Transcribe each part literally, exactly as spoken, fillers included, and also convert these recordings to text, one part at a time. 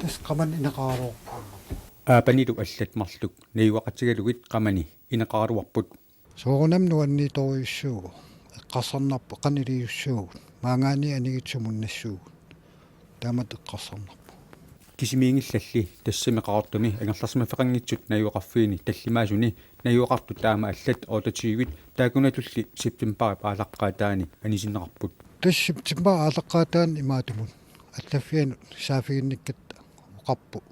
Tassa qamani ineqaraluarput. Aapanilu allat marluk najugaqatigalugit qamani ineqaraluarput. Soorunami nuanniitorujussuuvoq. Eqqarsarnarpoq qanoq iliussuugut. Maanngaanniit anigit sumunnassuugut. Taamatut eqqarsarnarpoq. Kisimiinngillalli tassami Qaqortumi angerlarsimaffeqanngitsut najugaqarfiini tallimaasuni najugaqartut taama allat otteogtyve taakkunatulli septembarip aallaqqaataani anisinneqarput. Tassa septembarip aallaqqaataani imaattumut allaffianut saaffiginnikkatta oqarpoq: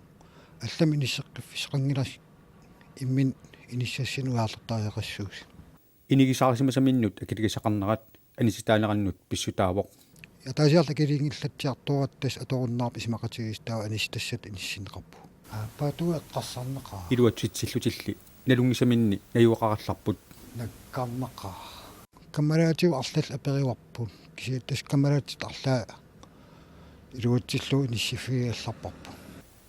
Allamik inisseqqiffissaqanngilarsi imminut inissassinut aallartariaqassuusi. Inigisaarisimasaminnut akiligassaqarnerat anisitaanerannut pissutaavoq. Ataasiarlu akiliinngillatsiartoratta tassa atorunnaarpoq isumaqatigiissut taava anisitassat inissinneqarput. Aappaatut eqqarsarneqaaq. Iluatsitsillutilli nalunngisaminni najugaqarallarput. Nakkarneqaaq. Kammalaatigut arlallit aperivarput. Kisianni tassa kammalaatitta arlaat iluatsillugu inissiffigigallarparput.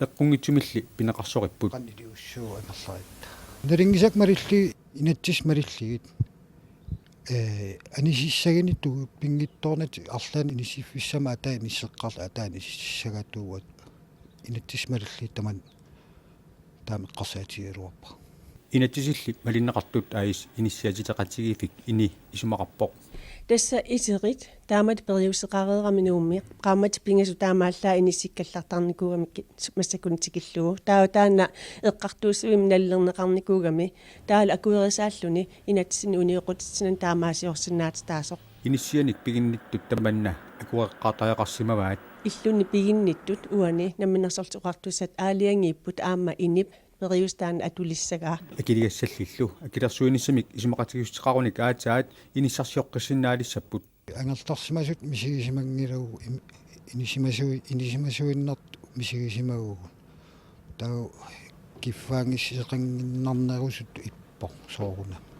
Eqqunngitsumilli pineqarsoripput. Qanoq iliussuugut angerlaritta. Nalunngisakka malillugit, inatsisissat malillugit. Ee, anisissagaanni tupinnittoornata arlaannik inissiffissammat ataani inisseqqaarluni ataani inississagaat tuuat. Inatsisissat malillugit tamanna taama eqqarsaatigigaluarpara. Inatsisilli malinneqartut aajuna inissiatiteqatigiiffik INI isumaqarpoq. Tassa iterit taamatut periuseqareerami Nuummi qaammatit pingasut taamaallaat inissikkallartarnikuugamik massakkut tikillugu. Taava taanna eqqartuussivimmi nalilerneqarnikuugami taavalu akuerisaalluni inatsisinik unioqqutitsinani taamaasiorsinnaatitaasoq. Inissianik piginnittut tamanna akueqqaartariaqarsimavaat. Illunni piginnittut uani Namminersorlutik Oqartussat aalajangiipput aamma INI-p periuseq taanna atulissagaa. Akiligassallillu akilersuinissamik isumaqatigiissuteqarunik aatsaat inissarsioqqissinnaalissapput. Angerlarsimasutut misigisimanngilagut im-, inissimasui-, inissisimasuinnartut misigisimagugut. Taava kiffaanngissuseqannginnarnerusutut ippoq soorunami.